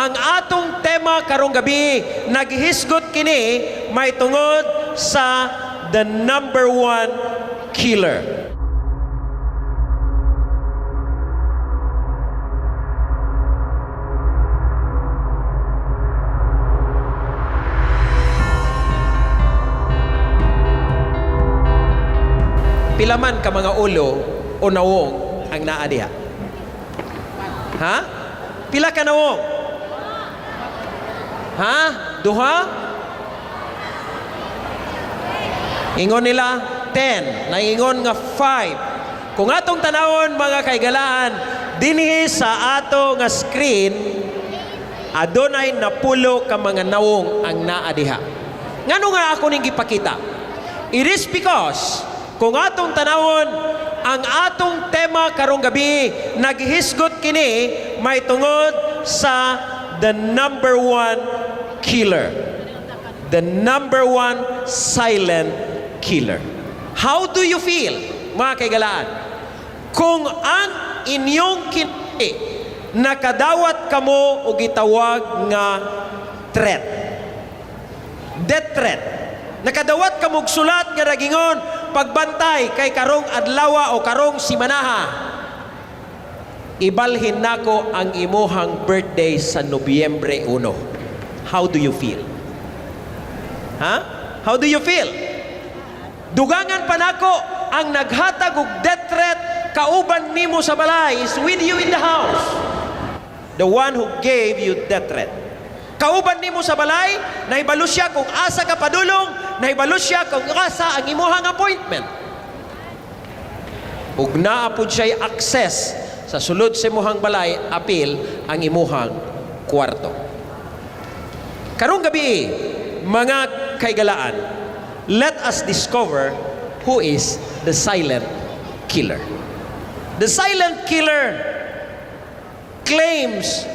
Ang atong tema karong gabi, naghisgot kini may tungod sa the number one killer. Pila man ka mga ulo o nawong ang naa diha? Ha? Pila ka nawong? Ha? Duha? Ingon nila 10, naingon nga 5. Kung atong tanawon, mga kaigalaan, dinhi sa ato nga screen, adunay napulo ka mga nawong ang naa diha. Ngano nga ako ning gipakita? It is because kung atong tanawon, ang atong tema karong gabi, naghisgot kini may tungod sa the number one killer. The number one silent killer. How do you feel, mga kaigalaan? Kung ang inyong kinabuhi nakadawat kamo og gitawag nga threat. Death threat. Nakadawat kamo og sulat nga nagingon, "Pagbantay kay karong adlawa o karong simanaha, ibalhin nako ang imuhang birthday sa Nobyembre 1." How do you feel? Ha? How do you feel? Dugangan pa nako, ang naghatag og death threat kauban nimo sa balay, is with you in the house. The one who gave you death threat. Kauban nimo sa balay, nahibalo siya kung asa ka padulong, nahibalo siya kung asa ang imuhang appointment. Ug naa pud siya'y access sa sulod sa imuhang balay, apil ang imuhang kwarto. Karong gabi, mga kaigalaan, let us discover who is the silent killer. The silent killer claims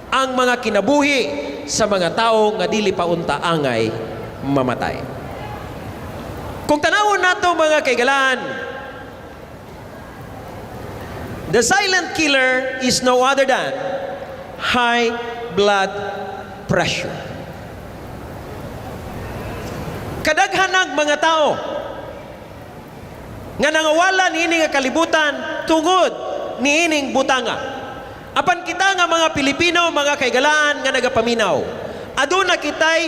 ang mga kinabuhi sa mga tao nga dili pa unta angay mamatay. Kung tanawon nato, mga kaigalaan, the silent killer is no other than high blood pressure. Kadaghanang mga tao nga nangawala niini nga kalibutan tungod niining butanga. Apan kita nga mga Pilipino, mga kaigalaan nga nagapaminaw, aduna kitay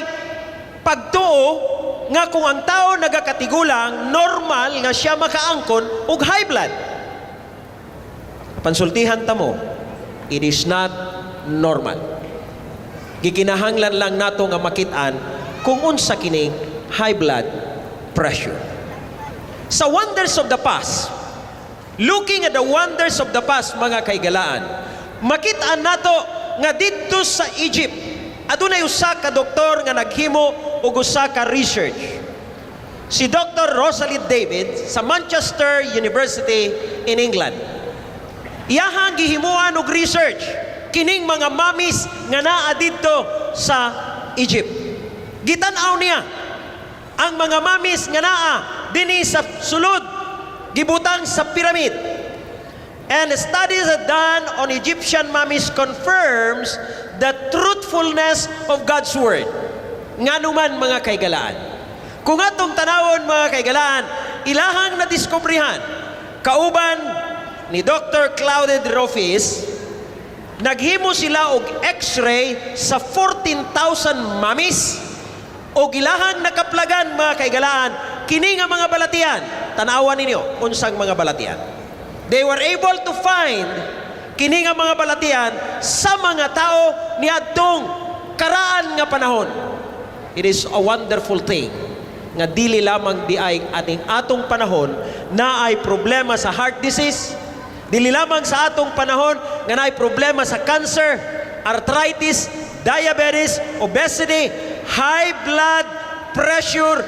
pagtuo nga kung ang tao nagakatigulang, normal nga siya makaangkon og high blood. Pansultihan ta mo, it is not normal. Gikinahanglan lang nato nga makit-an kung unsa kining high blood pressure. Sa wonders of the past, looking at the wonders of the past, mga kaigalaan, makit-an nato nga didto sa Egypt, adunay usa ka doktor nga naghimo og usa ka research. Si Dr. Rosalie David sa Manchester University in England. Iyahang gihimuan og research kining mga mummies nga naa didto sa Egypt. Gitan-aw niya ang mga mummies nga naa dinhi sa sulod, gibutang sa pyramid. And studies done on Egyptian mummies confirms the truthfulness of God's word. Nganuman, mga kaigalaan? Kung atong tanawon, mga kaigalaan, ilahang nadiskubrihan kauban ni Dr. Claude Rofis, naghimo sila og x-ray sa 14,000 mummies o ilahang nakaplagan, mga kaigalaan, kini nga mga balatian. Tanawan ninyo unsang mga balatian. They were able to find kini nga mga balatian sa mga tao niadtong karaan nga panahon. It is a wonderful thing nga dili lamang diay ating atong panahon na ay problema sa heart disease, dili lamang sa atong panahon nga naay problema sa cancer, arthritis, diabetes, obesity, high blood pressure,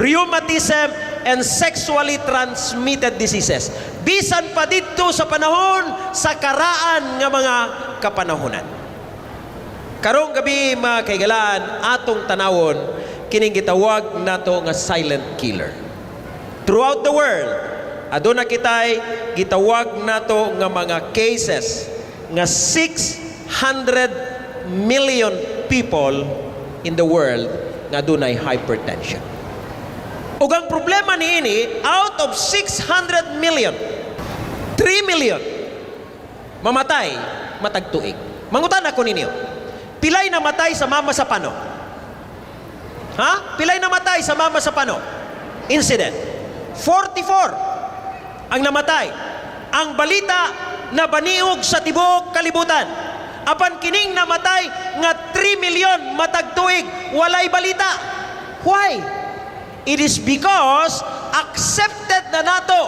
rheumatism, and sexually transmitted diseases. Bisan pa didto sa panahon sa karaan nga mga kapanahonan. Karong gabi, mga kaigalaan, atong tanawon kining gitawag nato nga silent killer. Throughout the world, aduna kitay gitawag nato nga mga cases nga 600,000 million people in the world nga dunay hypertension. Ug ang problema niini, out of 600 million, 3 million mamatay matag tuig. Mangutana ko ninyo, pilay namatay sa Mamasapano? Ha? Pilay namatay sa Mamasapano incident? 44 ang namatay. Ang balita na baniog sa tibuok kalibutan. Apan kining namatay nga 3 million matag tuig, walay balita. Why? It is because accepted na nato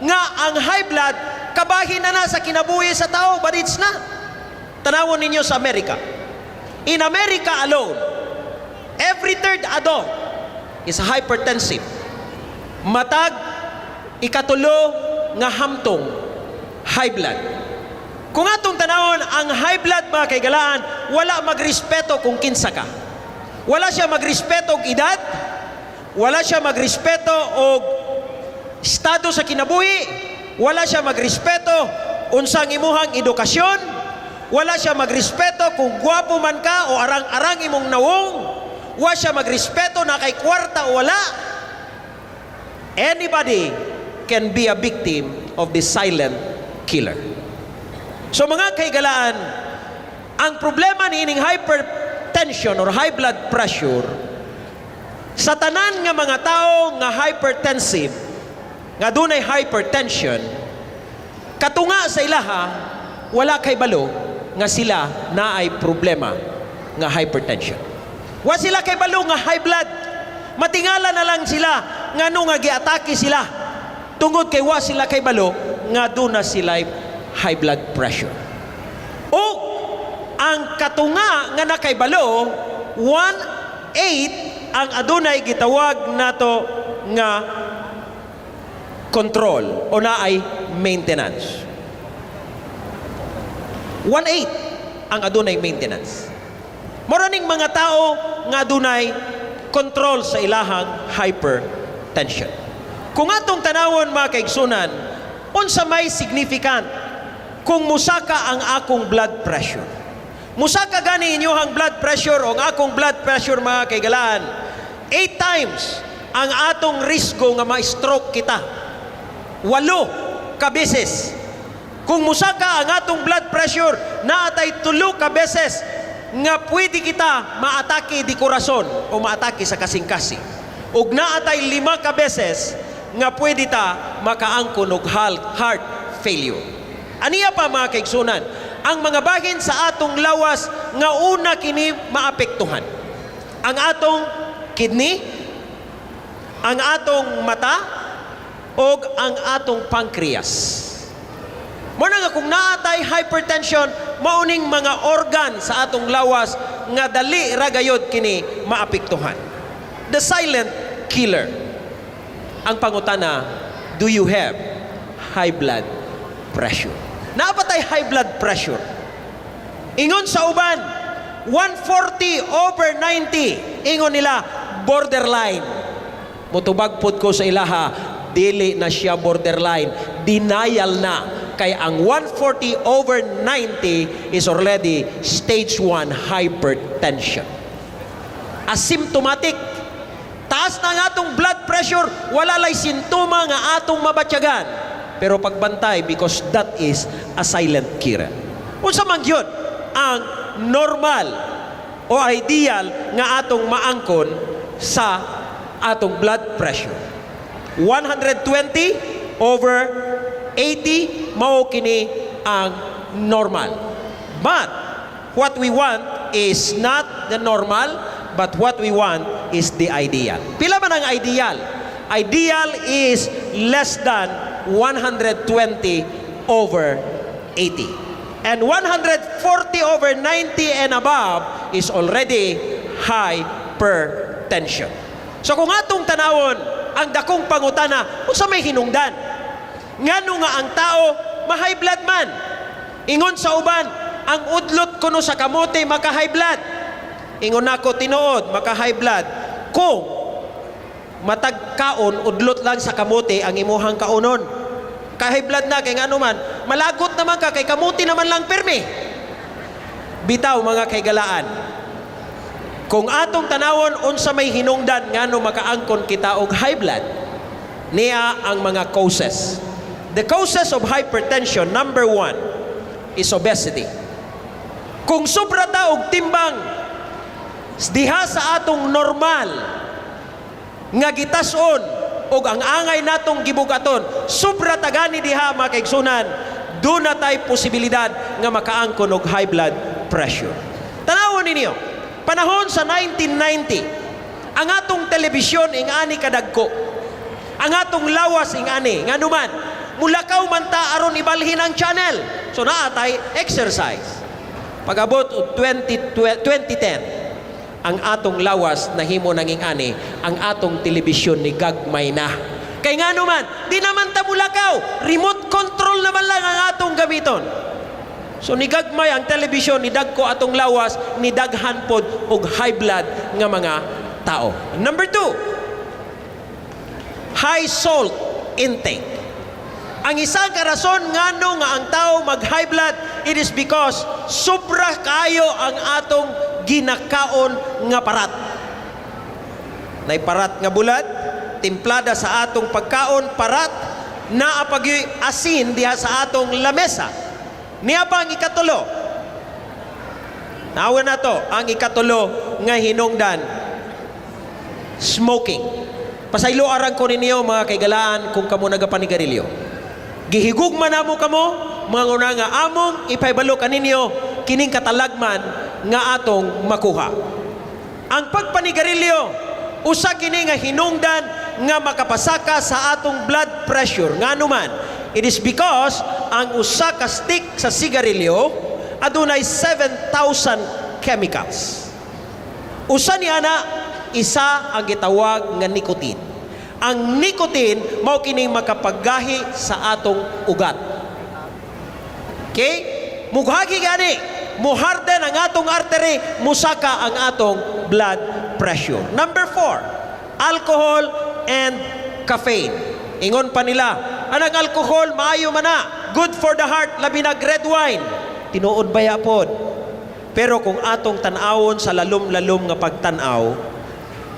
nga ang high blood kabahin na na sa kinabuhi sa tao, but it's not. Tanawon ninyo sa Amerika. In America alone, every third adult is hypertensive. Matag ikatulo nga hamtong, high blood. Kung atong tanawon, ang high blood, mga kaigalaan, wala magrespeto kung kinsa ka. Wala siya magrespeto og edad, wala siya magrespeto og estado sa kinabuhi, wala siya magrespeto unsang imuhang edukasyon, wala siya magrespeto kung gwapo man ka o arang-arang imong nawong, wala siya magrespeto na kay kwarta o wala. Anybody can be a victim of the silent killer. So mga kaigalaan, ang problema ni ining hypertension or high blood pressure, sa tanan nga mga tao nga hypertensive, nga dunay hypertension, katunga sa ilaha, wala kay balo nga sila naay problema nga hypertension. Wa sila kay balo nga high blood. Matingala na lang sila ngano nga giatake sila tungod kay wa sila kay balo nga duna sila high blood pressure. O ang katunga nga nakaybalo, 1/8 ang adunay gitawag nato nga control o naay maintenance. 1/8 ang adunay maintenance. Mura ning mga tao nga adunay control sa ilahang hypertension. Kung atong tanawon, mga kaigsunan, unsa may significant kung musaka ang akong blood pressure? Musaka gani inyuhang blood pressure o ang akong blood pressure, mga kaigalaan, eight times ang atong risgo nga ma-stroke kita. 8 ka beses. Kung musaka ang atong blood pressure, naatay 3 ka beses nga pwede kita maatake di korason o maatake sa kasing-kasing. Ug naatay 5 ka beses nga pwede ta makaangkon og heart failure. Aniya pa, mga kaigsunan, ang mga bahin sa atong lawas nga una kini maapektuhan. Ang atong kidney, ang atong mata, ug ang atong pancreas. Mo na nga kung naatay hypertension, mauning mga organ sa atong lawas nga dali ra gayod kini maapektuhan. The silent killer. Ang pangutana, do you have high blood pressure? Naa ba tay high blood pressure? Ingon sa uban, 140 over 90. Ingon nila, borderline. Mutubag pod ko sa ilaha, dili na siya borderline. Denial na. Kay ang 140 over 90 is already stage 1 hypertension. Asymptomatic. Taas na ang atong blood pressure, wala lay sintoma nga atong mabatyagan. Pero pagbantay because that is a silent killer. Unsa man gyud ang normal o ideal nga atong maangkon sa atong blood pressure? 120 over 80, mao kini ang normal. But what we want is not the normal, but what we want is the ideal. Pila man ang ideal? Ideal is less than 120 over 80. And 140 over 90 and above is already hypertension. So kung atong tanawon, ang dakong pangutana, unsa may hinungdan? Ngano nga ang tao ma-high blood man? Ingon sa uban, ang udlot kuno sa kamote maka-high blood. Ingon nako, tinuod, maka-high blood kung matag kaon udlot lang sa kamote ang imuhang kaunon. Ka-high blood na kay ngano man, malagot naman ka kay kamote naman lang pirmi. Bitaw, mga kaigalaan, kung atong tanawon unsa may hinungdan ngano makaangkon kita og high blood, niya ang mga causes. The causes of hypertension, number one, is obesity. Kung sobra ta og timbang diha sa atong normal nga gitas-on og ang angay natong gibugaton, sobra ta gani diha, mga kaigsunan, duna tay posibilidad nga makaangkon og high blood pressure. Tanawon ninyo, panahon sa 1990, ang atong telebisyon ing ani kadagko. Ang atong lawas ing ani, ngano man, mulakaw man ta aron ibalhin ang channel. So naa tay exercise. Pag-abot og 20, 2010, ang atong lawas nahimo nanging ani, ang atong telebisyon ni gagmay na. Kay ngano man, di naman ta mulakaw, remote control naman lang ang atong gamiton. So nigagmay ang telebisyon, nidagko atong lawas, nidaghan pod og high blood nga mga tao. Number two, high salt intake. Ang isang karason ngano nga ang tao mag high blood, it is because sobra kayo ang atong ginakaon nga parat. Nay parat nga bulad, timplada sa atong pagkaon, parat, naa pa gyuy asin diha sa atong lamesa. Niya pa ang ikatulo. Nawa na to, ang ikatulo nga hinungdan, smoking. Pasaylo arang ko ninyo, mga kaigalaan, kung kamo nagapanigarilyo. Gihigugma namo kamo, mga una nga among ipahibalo kaninyo kining katalagman nga atong makuha. Ang pagpanigarilyo, usa kini nga hinungdan nga makapasaka sa atong blood pressure. Ngano man, it is because ang usa ka stick sa sigarilyo adunay 7,000 chemicals. Usa ni ana, isa ang gitawag nga nicotine. Ang nicotine mao kining makapaggahi sa atong ugat. Okay? Mughagi gani, muharden ang atong artery, musaka ang atong blood pressure. Number four, alcohol and caffeine. Ingon pa nila, anang alcohol, maayo man na, good for the heart, labi nag red wine. Tinuod baya pod? Pero kung atong tan-awon sa lalom-lalom nga pagtan-aw,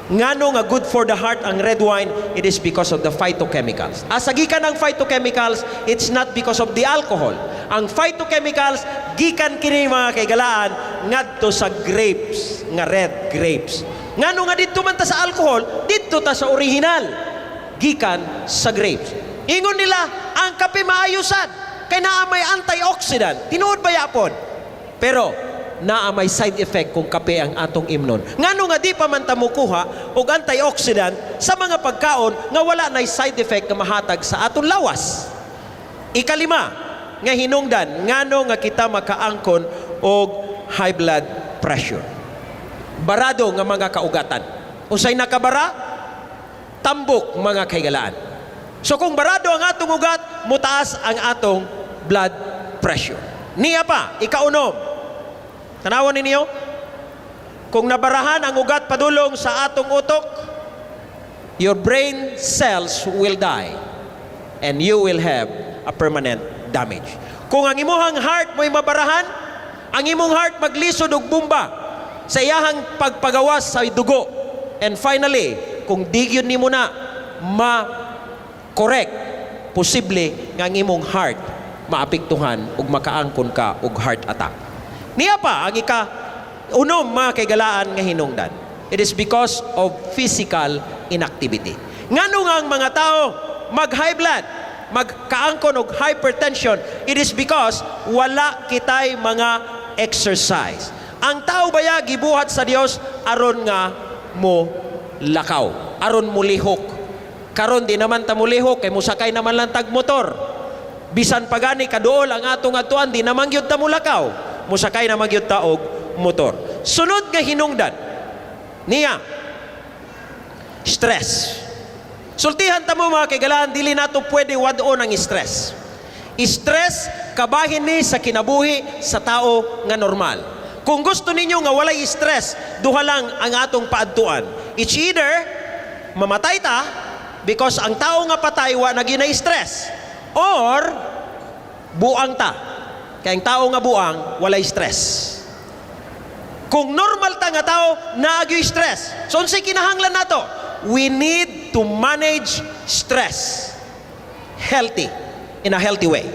ngano nga good for the heart ang red wine, it is because of the phytochemicals. Asa gikan ang phytochemicals? It's not because of the alcohol. Ang phytochemicals, gikan kini, mga kaigalaan, ngadto sa grapes, nga red grapes. Ngano nga didto man ta sa alcohol, didto ta sa original, gikan sa grapes. Ingon nila, ang kape maayo sad, kay naa may antioxidant. Tinuod ba yapon? Pero naa may side effect kung kape ang atong imnon. Ngano nga di pa man ta mukuha og antioxidant sa mga pagkaon nga wala nay side effect nga mahatag sa atong lawas? Ikalima nga hinungdan ngano nga kita makaangkon og high blood pressure. Barado nga mga kaugatan. Unsay nakabara? Tambok, mga kahigalaan. So kung barado ang atong ugat, mutaas ang atong blood pressure. Niya pa, ikaunom. Tanawan ninyo, kung nabarahan ang ugat padulong sa atong utok, your brain cells will die and you will have a permanent damage. Kung ang imuhang heart mo'y mabarahan, ang imong heart maglisod og bumba sa iyahang pagpagawas sa dugo. And finally, kung di gyud nimo na ma-correct, posible nga ang imong heart maapektuhan ug makaangkon ka og heart attack. Niya pa ang ika unom, mga kaigalaan, nga hinungdan. It is because of physical inactivity. Ngano nga ang mga tao mag high blood, magkaangkon og hypertension, it is because wala kitay mga exercise. Ang tao baya gibuhat sa Dios aron nga mo lakaw, aron mo lihok. Karon di naman ta mulihok kay musakay naman lang tag motor. Bisan pa gani kaduol ang atong adtuan, di naman gyud ta mulakaw. Musakay naman gyud ta og motor. Sunod nga hinungdan niya, stress. Sultihan ta mo, mga kaigalaan, dili nato pwede wad-on ang stress. Stress kabahin ni sa kinabuhi sa tao nga normal. Kung gusto ninyo nga walay stress, duha lang ang atong paadtuan. It's either mamatay ta, because ang tao nga patay wa na gyud stress, or buang ta. Kay ang tao nga buang walay stress. Kung normal ta nga tao, naa gyoy stress. So unsay kinahanglan nato? We need to manage stress healthy, in a healthy way.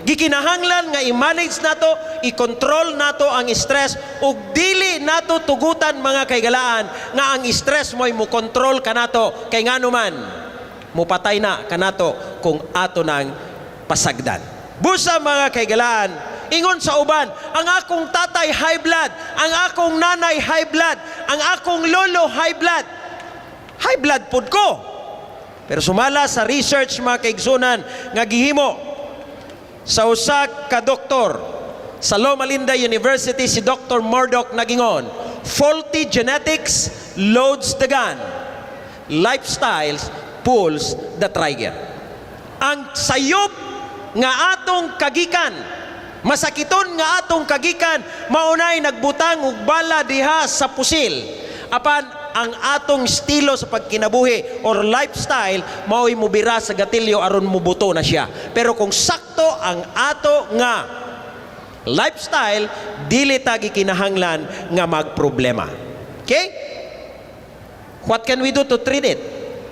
Gikinahanglan nga i-manage nato, i-control nato ang stress ug dili nato tugutan, mga kaigalaan, nga ang stress mo'y mo control kanato, kay ngano man mupatay na kanato kung ato nang pasagdan. Busa, mga kaigalaan, ingon sa uban, "Ang akong tatay high blood, ang akong nanay high blood, ang akong lolo high blood. High blood pud ko." Pero sumala sa research, mga kaigsunan, nga gihimo sa usa ka doktor sa Loma Linda University, si Dr. Murdoch, nagingon, "Faulty genetics loads the gun. Lifestyles pulls the trigger." Ang sayop nga atong kagikan, masakiton nga atong kagikan, maunay nagbutang og bala diha sa pusil. Apan ang atong estilo sa pagkinabuhi or lifestyle mao'y mubira sa gatilyo aron mubuto na siya. Pero kung sakto ang ato nga lifestyle, dili ta gikinahanglan nga magproblema. Okay? What can we do to treat it?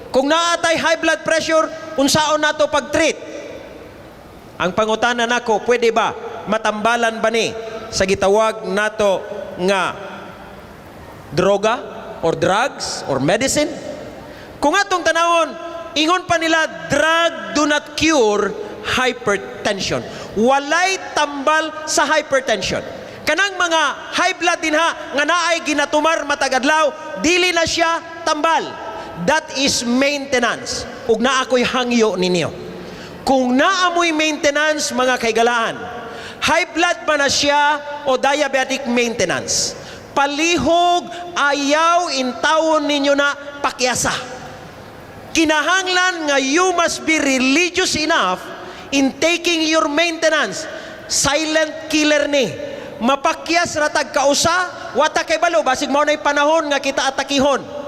Kung naa tay high blood pressure, unsaon nato pag-treat? Ang pangutana nako, pwede ba matambalan ba ni sa gitawag nato nga droga or drugs or medicine? Kung atong tanawon, ingon pa nila, drug do not cure hypertension. Walay tambal sa hypertension. Kanang mga high blood dinha nga naay ginatumar matag adlaw, dili na siya tambal. That is maintenance. Ug naa ko'y hangyo ninyo. Kung naa mo'y maintenance, mga kaigalaan, high blood ba na siya o diabetic maintenance, palihog ayaw intawon ninyo na pakyasa. Kinahanglan nga you must be religious enough in taking your maintenance. Silent killer ni. Mapakyas ratag kausa, wa ta kaybalo, basig mao na'y panahon nga kita atakihon.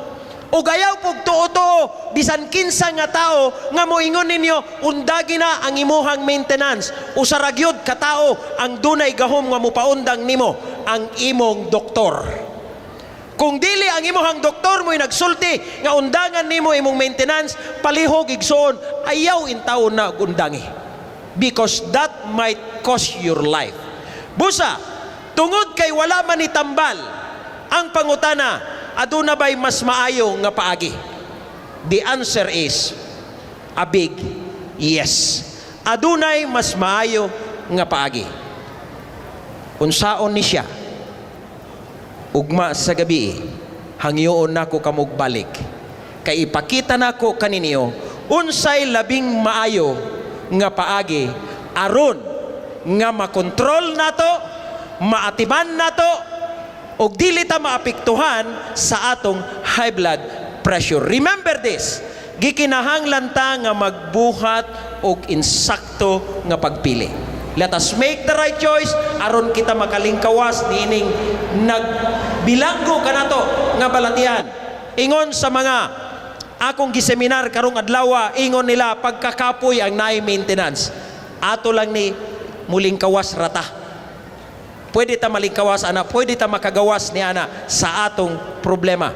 O ayaw pug tuo-tuo, bisan kinsa nga tao nga moingon ninyo, "Undagi na ang imuhang maintenance." Usa ra gyud ka tao ang dunay gahom nga mopaundang nimo, ang imong doktor. Kung dili ang imuhang doktor mo'y nagsulti nga undangan nimo imong maintenance, palihog, igsoon, ayaw intawon na undangi. Because that might cost your life. Busa, tungod kay wala man ni tambal, ang pangutana, aduna ba'y mas maayo nga paagi? The answer is a big yes. Adunay mas maayo nga paagi. Unsaon ni siya? Ugma sa gabi, hangyoon nako kamog balik. Kay ipakita nako kaninyo unsay labing maayo nga paagi aron nga makontrol nato, maatiman nato ug dili ta maapektuhan sa atong high blood pressure. Remember this, gikinahanglan ta nga magbuhat og insakto nga pagpili. Let us make the right choice aron kita makalingkawas niining nagbilanggo kanato nga balatian. Ingon sa mga akong giseminar karong adlaw, ingon nila, pagkakapoy ang naay maintenance. Ato lang ni mulingkawas rata. Pwede ta malingkawas ana, pwede ta makagawas ni ana sa atong problema.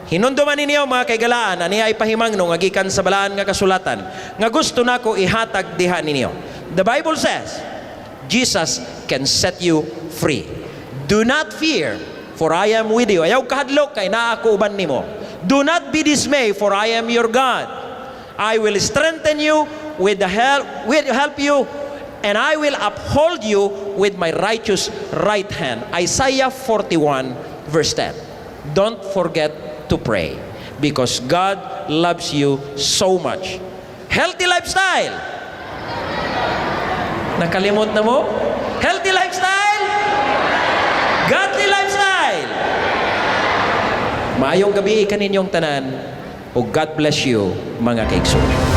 Hinumduman ninyo, mga kaigalaan, ani ay pahimangno nga gikan sa balaan nga kasulatan nga gusto nako ihatag diha ninyo. The Bible says, Jesus can set you free. "Do not fear, for I am with you." Ayaw kahadlok kay naa ako uban nimo. "Do not be dismayed, for I am your God. I will strengthen you with the help will help you and I will uphold you with my righteous right hand." Isaiah 41 verse 10. Don't forget to pray because God loves you so much. Healthy lifestyle. Nakalimot na mo? Healthy lifestyle? Godly lifestyle. Maayong gabi kaninyong tanan ug God bless you, mga kaigsuonan.